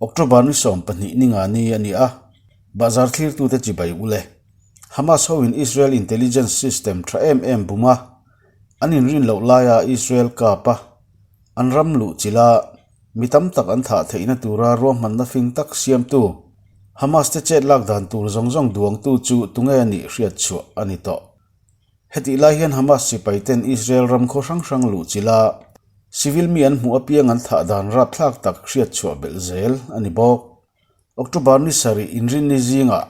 October ni 12 ni nga ni a ni a, bahzar thlirtute chibai u le. Hamas hoin Israel intelligence system tha em em bum a, an inrin loh laia Israel kap a, an ram luh chilh a, mi tam tak an thah theihna tura ruahmanna fing tak siamtu Hamas te chet lak dan tur zawng zawng duangtu chu tunge a nih hriat chhuah a ni tawh. Hetih lai hian Hamas sipai ten Israel ram khaw hrang hrang luh chilh a, civil mi an hmuh apiang an thah dan rapthlak tak hriat chhuah belh zel a ni bawk. October ni sarih inrinni zingah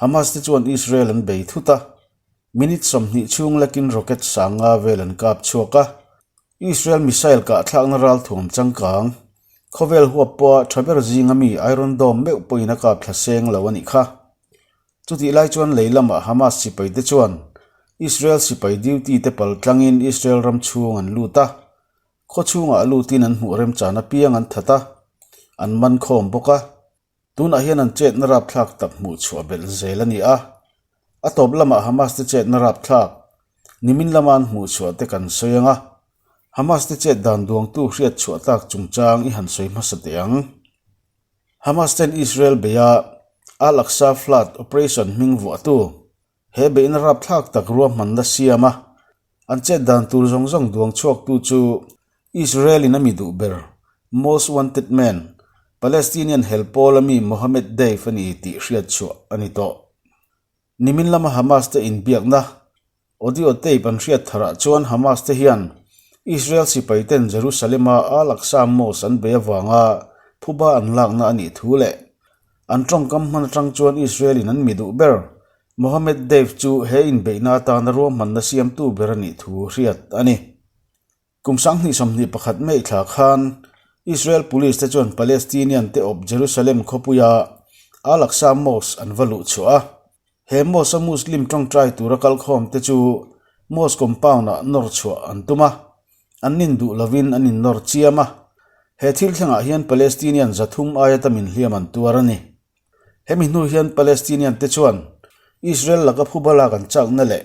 Hamas te chuan Israel an bei thut a, minute 20 chhung lekin rocket sanga vel an kap chhuak a, Israel missile kah thlakna ral thuam changkang, khawvel huap pawha tha ber zinga mi Iron Dome meuh pawhin a kap thla seng lo a nih kha. Chutih lai chuan lei lamah Hamas sipai te chuan Israel sipai duty te pal tlangin Israel ram chhung an lut a, khaw chhungah lutin an hmuh remchan apiang an that a, an man khawm bawk a. Tunah hian an chetna rapthlak tak hmuh chhuah belh zel a ni a, a tawp lamah Hamas te chetna rapthlak nimin lama an hmuh chhuah te kan sawi ang a, Hamas te chet dan duangtu hriat chhuah tak chungchang i han sawi hmasa teh ang. Hamas ten Israel beia Al-Aqsa Flood Operation hming vuahtu he beihna rapthlak tak ruahmanna siam a, an chet dan tur zawng zawng duang chhuaktu chu Israel in a mi duh ber, Most Wanted Man, Palestinian hel pawl a mi Mohammed Deif a ni tih hriat chhuah a ni tawh. Nimin lama Hamas te inbiakna audio tape an hriat tharah chuan Hamas te hian Israel sipai ten Jerusalem-a Al-Aqsa Mosque an bei avanga phuba an lakna a nih thu leh an tawngkam hman atang chuan Israel in an mi duh ber Mohammed Deif chu he inbeihna atana ruahmanna siamtu ber a nih thu hriat a ni. Kum 2021 May thla khan Israel Police te chuan Palestinian te awp Jerusalem khawpuia Al-Aqsa Mosque an va luh chhuah a. He mosque a Muslim tawngtai tura kalkhawm te chu mosque compound ah nawr chhuah an tum a, an nin duh lovin an innawr chiam a. He thil thlengah hian Palestinian 300 aia tamin hliam an tuar a ni. Hemi hnu hian Palestinian te chuan Israel laka phuba lak an chakna leh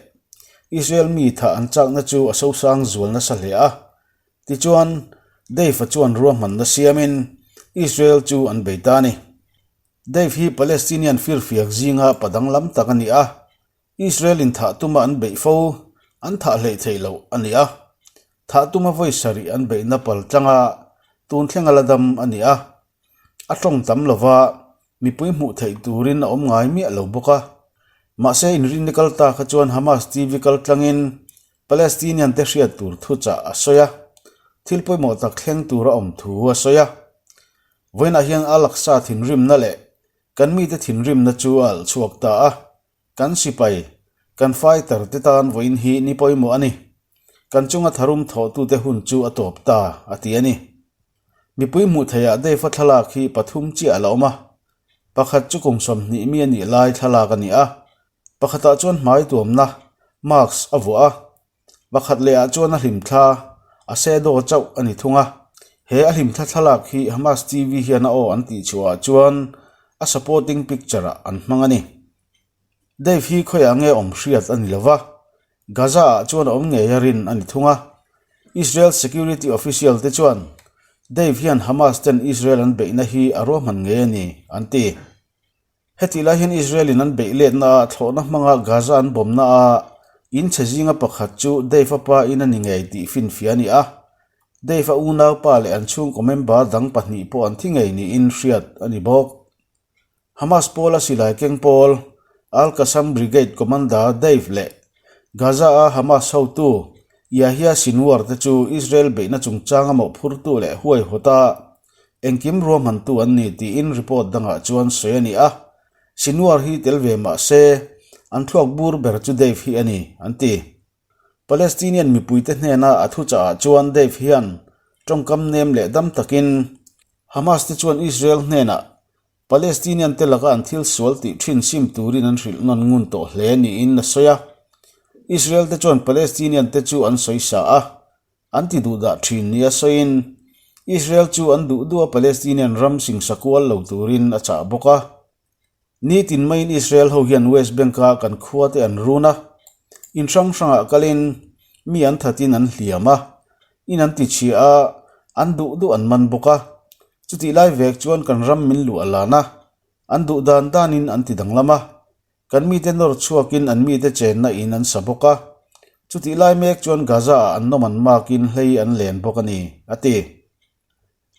Israel mi thah an chakna chu a sosang zual nasa hle a. Tichuan, Deif-a chuan ruahmanna siamin Israel chu an bei ta a ni. Deif hi Palestinian firfiak zinga pa danglam tak a ni a, Israel in thah tuma an beih fo, an thah hleih theih loh a ni a. Thah tuma vawi sarih an beihna pal tlanga tun thlenga la dam a ni a. A tawng tam lova mipui hmuh theih turin a awm ngai miah lo bawk a. Mahse inrinni kal ta kha chuan Hamas TV kal tlangin Palestinian te hriat tur thuchah a sawi a, thil pawimawh tak thleng tur a awm thu a sawi a. Vawiinah hian Al-Aqsa thinrimna leh kan mite thinrimna chu a alh chhuak ta a. Kan sipai, kan fighter te tan vawiin hi ni pawimawh a ni. Kan chunga tharum thawhtute hun chu a tawp ta, a ti a ni. Mipui hmuh theihah Dave-a thlalak hi pathum chiah a la awm a. Pakhat chu kum 20 mi a nih lai thlalak a ni a. Pakhatah chuan hmai tuamna, mask, a vuah a. Pakhat lehah chuan a hlimthla, a shadow chauh a ni thung a. He a hlimthla thlalak hi Hamas TV hian a aw an tih chhuahah chuan a supporting picture ah an hmang a ni. Dave hi khawiah nge awm hriat a ni lo va, Gaza ah chuan a awm ngei a rin a ni thung a. Israel security official te chuan Dave hian Hamas ten Israel an beihna hi a ruahman ngei a ni, an ti. Hetih lai hian Israel in an beih letna ah thlawhna hmanga Gaza an bawmna ah in chhe zinga pakhat chu Deif-a pa in a ni ngei tih finfiah a ni a. Deif-a unaupa leh an chhungkaw member dang pahnih pawh an thi ngei niin hriat a ni bawk. Hamas pawla silai keng pawl Al-Qassam Brigade Commander Deif leh Gaza-a Hamas hotu Yahya Sinwar te chu Israel beihna chungchanga mawhphurtu leh huaihawta Engkim ruahmantu an ni tiin report dangah chuan sawi a ni a, Sinwar hi tel ve mah se, an thluak bur ber chu Deif hi a ni, an ti. Palestinian mipuite hnena a thuchahah chuan Deif hian tawngkam nem leh dam takin Hamas te chuan Israel hnenah Palestinian te laka an thil sual tih thin sim turin an hrilh nawn ngun tawh hle niin a sawi a. Israel te chuan Palestinian te chu an sawi sa a, An ti duh dah thin nia sawiin, Israel chu an duh duh a Palestinian ram singsa kual lo turin a chah bawk a. Nitin maiin Israel ho hian West Bank-a kan khua te an run a, in hrang hrangah kalin mi an thatin an hliam a, in an ti chhia a, an duh duh an man bawk a. Chutih lai vek chuan kan ram min luh a lan a, an duh dan danin an ti danglam a. Kan mite nawr chhuakin an mite chenna in an sa bawk a, chutih lai mek chuan Gaza-ah an nawm an makin hlei an len bawk a ni, a ti.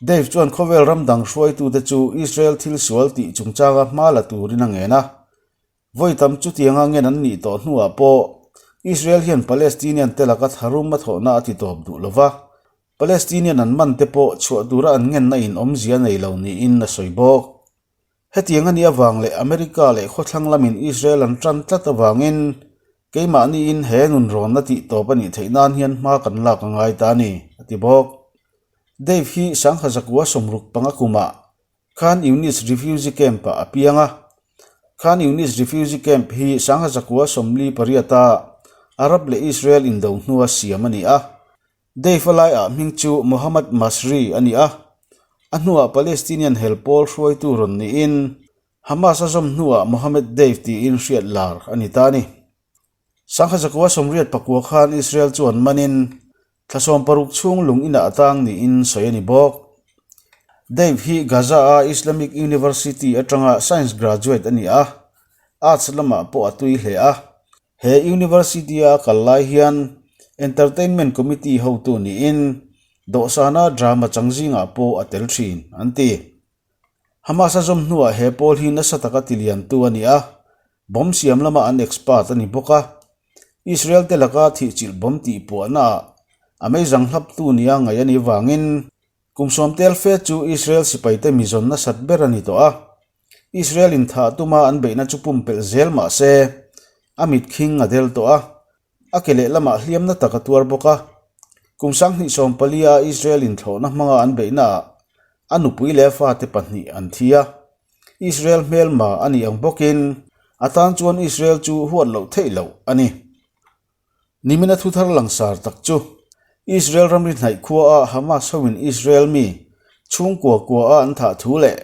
Dave chuan khawvel ram dang hruaitute chu Israel thil sual tih chungchanga hma la turin a ngen a. Vawi tam chutianga ngen an nih tawh hnuah pawh Israel hian Palestinian te laka tharum a thawhna a ti tawp duh lo va, Palestinian an man te pawh chhuah tura an ngenna in awmzia nei lo niin a sawi bawk. Hetiang a nih avang leh America leh khawthlang lamin Israel an tan tlat avangin keimahniin he nunrawnna tih tawp a nih theih nan hian hma kan lak a ngai ta a ni, a ti bawk. Dave hi Sangha Zakua 65 kumah Khan Younis Refugee Camp-ah a piang a. Khan Younis Refugee Camp hi Sangha Zakua 48-a Arab leh Israel indo hnua siam a ni a. Dave a laiah hming chu Mohammad Masri a ni a, a hnuah Palestinian hel pawl hruaitu rawn niin Hamas a zawm hnuah Mohammed Deif tiin hriat lar a ni ta a ni. Sangha zakua 84 khan Israel chuan manin thla 60 chhung lung inah a tang niin sawi a ni bawk. Deif hi Gaza-a Islamic University atanga science graduate a ni a, arts lamah pawh a tui hle a. He University-a a kal lai hian Entertainment Committee hotu niin dawhsana drama chang zingah pawh a tel thin, an ti. Hamas a zawm hnuah he pawl hi nasa taka tiliantu a ni a, bomb siam lama an expert a ni bawk a. Israel te laka thihchilh bomb tih puahnaah a meizang hlaptu nia ngaih a nih vangin kum sawmtel fe chu Israel sipaite mizawn nasat ber a ni tawh a. Israel in thah tuma an beihna chu pumpelh zel mah se, a mit khing a del tawh a, a ke lehlamah hliamna tak a tuar bawk a. Kum 2014 a Israel in thlawhna hmanga an beihnaah a nupui leh a fate pahnih an thi a. Israel hmelma a nih ang bawkin a tan chuan Israel chu huat loh theih loh a ni. Nimina thu thar langsar tak chu Israel ramri hnaih khuaah Hamas hoin Israel mi chhungkua kuaah an thah thu leh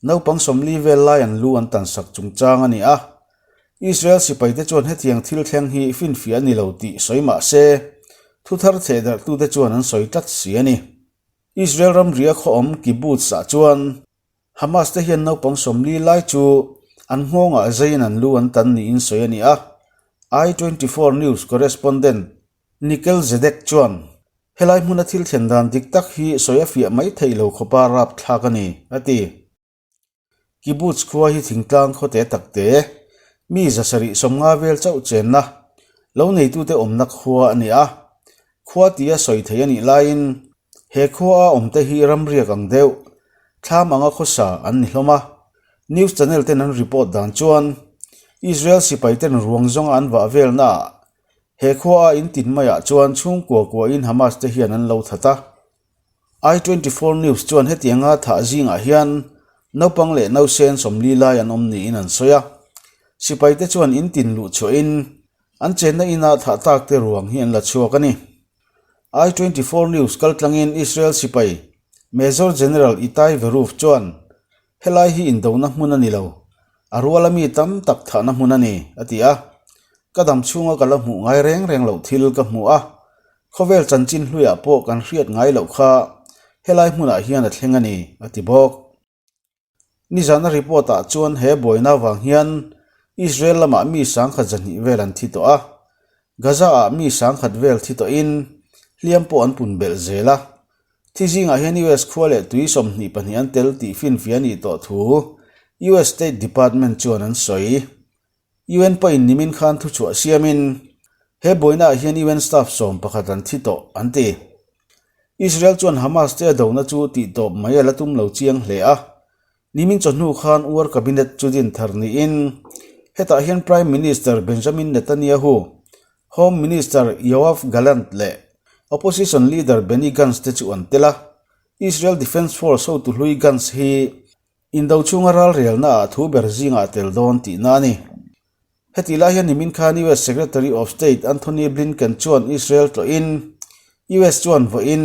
naupang 40 vel lai an lu an tansak chungchang a ni a. Israel sipaite chuan hetiang thil thleng hi finfiah a ni lo tih sawi mah se, thu thar thehdarhtute chuan an sawi tlat si a ni. Israel ramria khaw awm kibbutz-ah chuan Hamas te hian naupang 40 lai chu an nghawngah zeiin an lu an tan niin sawi a ni a. I24 News correspondent Nikhil Zedek chuan, Helai hmuna thil thlen dan dik tak hi sawi a fiah mai theih lo khawpa rap thlak a ni, a ti. Kibbutz khua hi thingtlang khaw te tak te, mi 750 vel chauh chenna, lo neitute awmna khua a ni a. Khua tia sawi thei a nih laiin he khuaa awmte hi ramriak ang deuh, thlam anga khawsa an ni hlawm a. News channel ten an report dan chuan Israel sipai ten ruang zawnga an vah velnaah he khuaa in tin maiah chuan chhungkua kuahin Hamas te hian an lo that a. I24 News chuan hetianga thah zingah hian naupang leh nausen 40 lai an awm niin an sawi a. Sipai te chuan in tin luh chhuahin An chenna inah thah tak te ruang hi an la chhuak a ni. I24 News kaltlangin Israel sipai Major General Itai Veruv chuan, Helai hi indona hmun a ni lo, a ruala mi tam tak thahna hmun a ni, a ti a. Ka dam chhunga ka la hmuh ngai reng reng loh thil ka hmu a, khawvel chanchin hluiah pawh kan hriat ngai loh kha helai hmunah hian a thleng a ni, a ti bawk. Nizana report-ah chuan he buaina avang hian Israel lamah mi 1200 vel an thi tawh a, Gaza-ah mi 10,000 vel thi tawhin hliam pawh an pun belh zel a. Thi zingah hian US khua leh tui 22 an tel tih finfiah a nih tawh thu US State Department chuan an sawi. UN pawhin nimin khan thuchhuah siamin he buainaah hian UN staff 11 an thi tawh an ti. Israel chuan Hamas te a dona chu tih tawp mai a la tum lo chiang hle a. Nimin chawhnu khan War Cabinet chu din thar niin hetah hian Prime Minister Benjamin Netanyahu, Home Minister Yoav Gallant leh Opposition Leader Benny Gantz te chu an tel a. Israel Defence Force hotu hlui Gantz hi Indo chhunga ralrelna ah thu ber zingah a tel dawn tihna a ni. Heti lai hian nimin khan US Secretary of State Antony Blinken chuan Israel tlawhin US chuan vawiin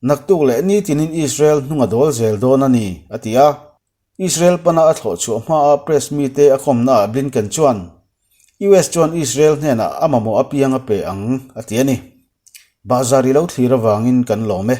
naktuk leh nitinin Israel hnung a dawl zel dawn a ni, a ti a. Israel pana a thlawh chhuah hmaah press mite a kawmnaah Blinken chuan US chuan Israel hnenah a mamawh apiang a pe ang, a ti a ni. Bahzar i lo thlir avangin kan lawm e.